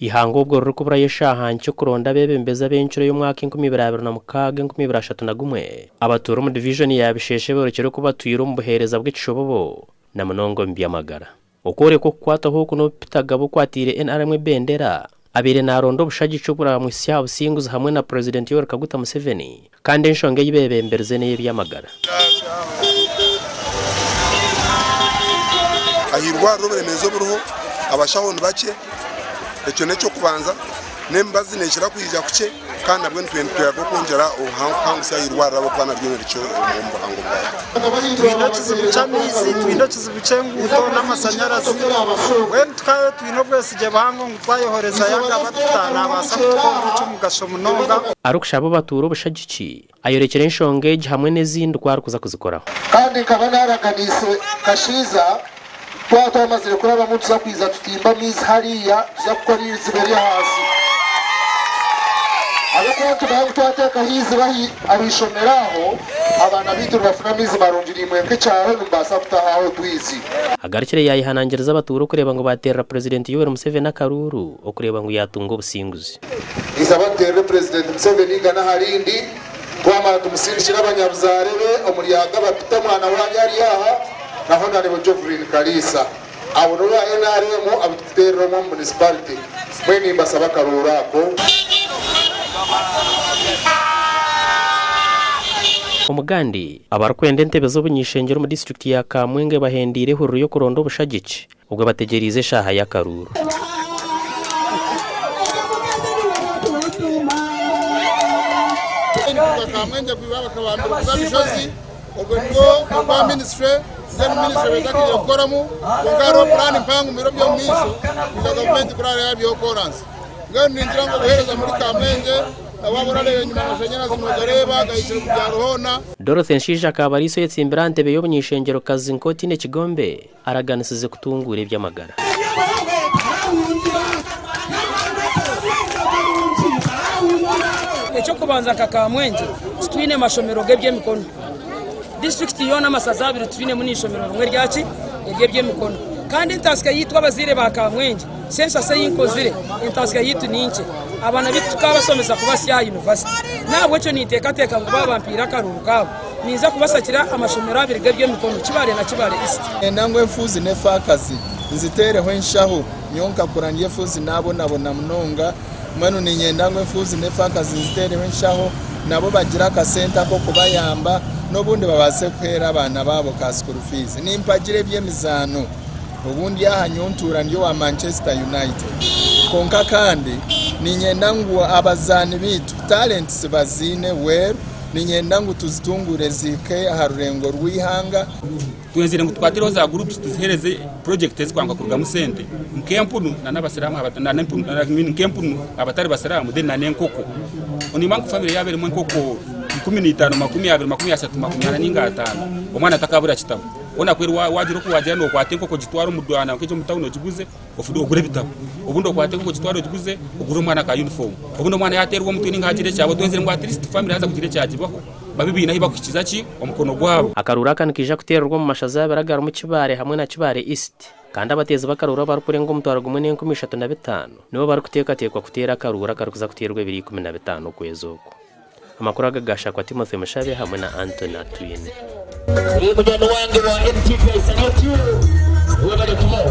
Eihanga obwo ririkuburayo eshaaha nkye kuronda abeebembezi ab'encuro y'omwaka 2026, 2031, abatuura omu divijoni ya Bisheshe boorekire oku batwire omu buheereza bw'ekishobobo na munonga omu by'amagara. Okworekwa okukwataho oku n'obu Peter Gaba okwatiire NRM ebendera abaire naaronda obushagiki oburamuhitsya aha businguzi hamwe na Purezidenti Yoweri Kaguta Museveni kandi enshonga ei beebemberize n'ey'eby'amagara. Aha irwariro oburemeezi oburiho abashaho ni bakye, ekyo n'eky'okubanza, n'emibazi neekira kwija kukye kandi nabwo nitwenda okwongyera obuhangusi aha irwariro ahabw'okuba naryo nirikye omu buhango bwaryo. Twine ekizibu ky'amaizi, twine ekizibu ky'enguuto n'amashanyarazi. Mbwenu tukaba twine obwesigye buhango ngu twayohorezayo Agaba naabaasa kutukorera eky'omugasho munonga. Arikushaba abatuura obushagiki, Ayorekire enshonga egi hamwe n'ezindi ku arikuza kuzikoraho. Kandi nkaba naaraganiise Kashaija twaba twamazire kurabamu nituza kwija tutimbe amaizi hariya tuza kukora eiziba ery'ahansi. Ahabw'okuba nitumanya ngu twateekaho eiziba aha ishomero aho, abaana baitu nibafuna amaizi marungi naimwe nk'ekyaro nimubaasa kutaho aho otwizi. Agarukire yaayehanangiriza abatuura okureeba ngu baateerera Purezidenti Yoweri Museveni akaruuru okureeba ngu yaatunga obusinguzi. Ninsaba tuteerere Purezidenti Museveni eigana aha rindi, twamara tumusindikire abanyabuzaare be omuri Agaba Peter mwana waanyu ari aha na Honarebo Jovrine Kaliisa. Abo nibo ba nrm abu tukuteerera omu omu munisiparite. Mbwenu nimbasaba akaruuru ako. Omugandi, Abarikwenda entebe z'obuny'ishengyero omu disiturikiti ya Kamwenge bahendeire ehururu y'okuronda obushagiki obwo bategyereize eshaaha y'akaruuru. Dorothy Nshaija Kaabariisa oyetsimbire aha ntebe y'obuny'ishengyero-kazi nk'otiine kigombe, araganisize kutunguura eby'amagara. Eky'okubanza nka Kamwengye titwine mashomero g'eby'emikono. Disiturikiti yoona amasaza abiri titwinemu n'eishomero rimwe ryaki ery'eby'emikono. Kandi entasya yaitu abazaire ba Kamwengye, sensasi ei nkozire, entasya yaitu ni nkye. Abaana baitu tukabashomesa kubahitsya aha yunivasite. N'ahabw'ekyo ninteekateeka ngu baaba bampaire akaruuru kaabo, Ninza kubashakira amashomero abiri g'eby'emikono, Kibaale na Kibaale East. Niinyenda ngu efuuzi n'efaakazi nziteereho enshaho. Nyowe nkakura ndi efuuzi naabonabona munonga. Mbwenu niinyenda ngu efuuzi n'efaakazi nziteereho enshaho nabo bagire akasente ak'okubayamba n'obundi babaase kuheera abaana baabo ka school fees. Nimpagira eby'emizaano. Obundi aha nyowe ntuura ndi owa Manchester United. Kwonka kandi niinyenda ngu abazaani baitu talents baziine well. Niinyenda ngu tuzitunguure zihike aha rurengo rw'eihanga. Twenzire ngu tukwatireho za groups tuzihereze project ezikwanguha kurugamu sente nk'empunu na n'abasiramu nk'empunu abatari basiramu then na n'enkoko. Onimba ngu family yaaba erimu enkoko 15, 20, 30, 40 ninga ataano, omwana takabura kitabo. Hoona kweri wagira oku wagira nokwata enkoko ogitware omu dwana nk'egi omu tawuni ogiguze. Ogure ebitabo, obundi okwate enkoko ogitware ogiguze, ogurire omwana ka yunifoomu. Obundi omwana yaateerwa omutwe nainga haagira ekyaba, twenzire ngu at least famire yaaza kugira ekyagibaho, babe baine ahu bakuhikiza ki? Omukono gwabo. Akaruuru aka nikaija kuteererwa omu mashaza abiri agarimu Kibaale hamwe na Kibaale East kandi abateezi b'akaruuru abarikurenga 1,305 nibo barikuteekateekwa kuteera akaruuru akarikuza kuteerwa ebiro 15 okwezi oku. Amakuru aga gaashakwa Timothy Mushabe hamwe na Anthony Atwine. Munywani wange wa NTV I salute you. Webale kubaho.